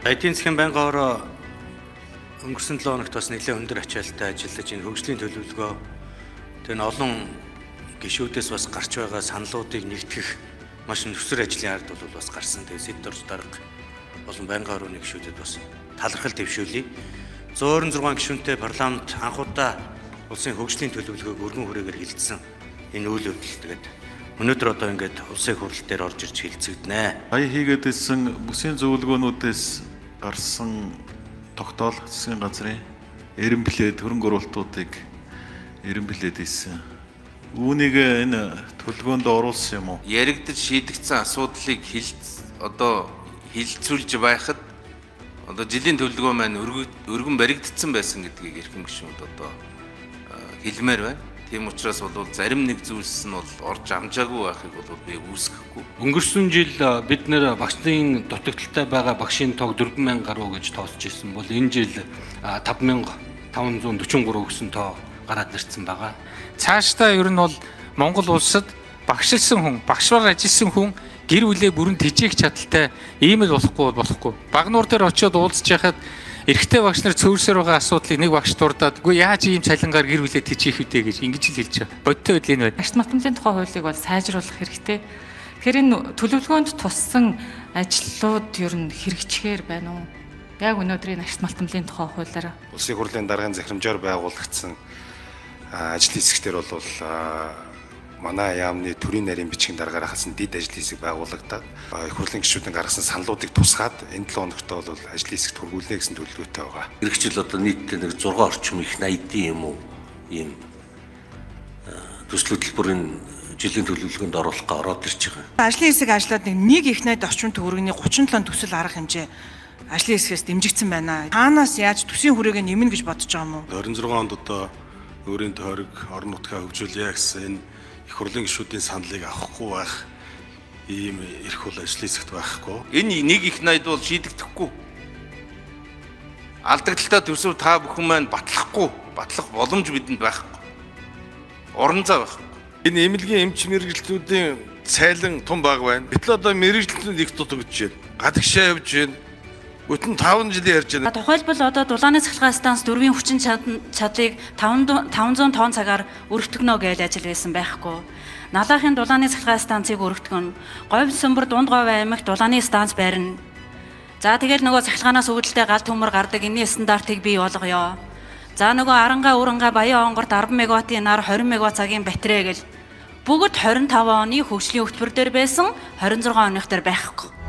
Эдийн засгийн байнгын хороо өнгөрсөн 7 хоногт бас нэлээд өндөр ачаалттай ажиллаж энэ хөгжлийн төлөвлөгөө тэр нь олон гишүүдээс бас гарч байгаа саналуудыг нэгтгэх маш нүсэр ажлын ард бол бас гарсан. Тэгээ сэд дорж дарга болон байнгын хорооны гишүүдэд бас талархал дэвшүүлье. 126 гишүүнтэй парламент анхудаа улсын хөгжлийн төлөвлөгөөг өргөн хүрээгээр хилцсэн энэ үйл явдал тэгээд өнөөдөр одоо ингээд улсын хурал дээр орж ирж хилцэгдэнэ. Сая хийгээд ирсэн бүсийн зөвлөгөөнүүдээс гарсан тогтоол засгийн газрын эренблээд хөрөнгө оруулалтуудыг эренблээд ийсэн. Үүнийг энэ төлөвлөгөөнд оруулсан юм уу? Яригдж шийдэгдсэн асуудлыг одоо хилцүүлж байхад одоо жилийн төлөвлөгөө маань өргөн баригдсан байсан гэдгийг эрхэм гишүүнд одоо хэлмээр байна. Тийм учраас бол зарим нэг зүйлс нь бол орж амжаагүй байхыг бол би үүсгэхгүй. Өнгөрсөн жил бид нэр багшийн дутагдaltaй байгаа багшийн тоог 4000 гаруй гэж тооцож ирсэн бол энэ жил 5543 гэсэн тоо гараад ирсэн байгаа. Цаашдаа ер нь бол Монгол улсад багшилсан хүн, багшаар ажилласан хүн гэр бүлээ бүрэн тэжээх чадaltaй ийм л болохгүй болохгүй. Багнуур дээр очиод уулзж яхад эрэгтэй багш нар цөөрсөр байгаа асуудлыг нэг багш дурдаад үгүй яаж ийм цалингаар гэр бүлээ тэжээх үдэ гэж ингэж л хэлж байгаа. Бодтой байдал энэ байна. Агт математикийн тухай хуулийг бол сайжруулах хэрэгтэй. Тэгэхээр энэ төлөвлөгөөнд туссан ажлууд ер нь хэрэгжихээр байна уу? Яг өнөөдрийн агт математикийн тухай хуулиар Улсын хурлын даргын захирамжаар байгуулагдсан ажлын хэсэгтэр бол манай яамны төрийн нарийн бичгийн даргаар хасан дэд ажлын хэсэг байгуулагдаад их хурлын гишүүдийн гаргасан саналуудыг тусгаад энэ 7 хоногт бол ажлын хэсэгт хүргүүлнэ гэсэн төлөвлөгөөтэй байгаа. Ирэх жил одоо нийтдээ нэг 6 орчим их 80 юм уу ийм төсөл хөтөлбөрийн жилийн төлөвлөгөөнд оруулах га ороод ирж байгаа. Ажлын хэсэг ажиллаад нэг их найд орчим төгрөгийн 37 төсөл арга хэмжээ ажлын хэсгээс дэмжигдсэн байна. Хаанаас яаж төсвийн хүрээгээ нэмнэ гэж бодож байгаа юм уу? 26 онд одоо өөрийн тойрог орон нутгаа хөгжүүлье гэсэн энэ их хурлын гишүүдийн саналыг авахгүй байх ийм эрх бол ажлын хэсэгт байхгүй. Энэ нэг их найд бол шийдэгдэхгүй. Алдагдaltaй төсөв та бүхэн маань батлахгүй, батлах боломж бидэнд байхгүй. Орон зай байхгүй. Энэ эмнэлгийн эмч мэргэжилтнүүдийн цайлан тун баг байна. Гэтэл одоо мэргэжилтнүүд их дутагдж байна. Гадагшаа явж байна. Бүтэн 5 жилийн ярьж байна. Тухайлбал одоо дулааны цахилгаан станц дөрвийн хүчин чадлыг 500 тонн цагаар өргөтгөнө гэж ажил байсан байхгүй. Налаахын дулааны цахилгаан станцыг өргөтгөнө. Говь сүмбэр дунд говь аймагт дулааны станц барина. За тэгэл нөгөө цахилгаанаас үүдэлтэй гал төмөр гардаг энэний стандартыг бий болгоё. За нөгөө Аранга Уранга Баян онгорт 10 мегаваттын нар 20 мегаватт цагийн батарей гэл бүгд 25 оны хөгжлийн хөтөлбөр дээр байсан 26 оных дээр байхгүй.